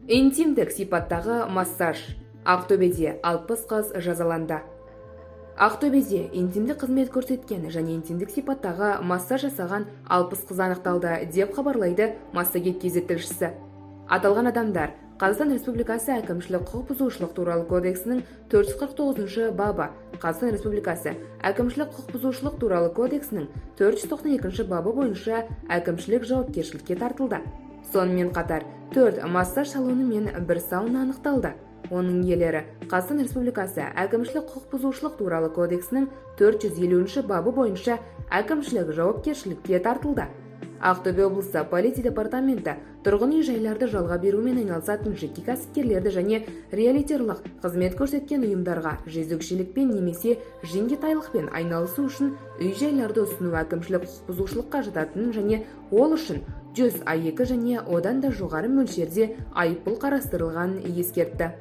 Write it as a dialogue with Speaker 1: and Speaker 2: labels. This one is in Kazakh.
Speaker 1: Интимдік сипаттағы массаж. Ақтөбеде 60 қыз жазаланды. Ақтөбеде интимдік қызмет көрсеткен және интимдік сипаттағы массаж жасаған 60 қыз анықталды, деп хабарлайды Массагет kz тілшісі. Аталған адамдар Қазақстан Республикасы Әкімшілік құқық бұзушылық туралы кодексінің 449 бабы, Қазақстан Республикасы Әкімшілік құқық бұзушылық туралы кодексінің 492 бабы бойынша әкімшілік жауапкершілікке тартылды. Сонымен қатар төрт массаж салоны мен бір сауна анықталды. Оның иелері Қазақстан Республикасы Әкімшілік құқық бұзушылық туралы кодексінің 450 бабы бойынша әкімшілік жауапкершілікке тартылды. Ақтөбе облысы полиция департаменті тұрғын үй жайларды жалға берумен айналысатын жеке кәсіпкерлерді және риэлторлық қызмет көрсеткен ұйымдарға жезөкшелікпен немесе жеңгетайлықпен айналысу үшін үй жайларды ұсыну әкімшілік құқық бұзушылыққа жататынын және ол үшін 100 АЕК және одан да жоғары мөлшерде айыппұл қарастырылғанын ескертті.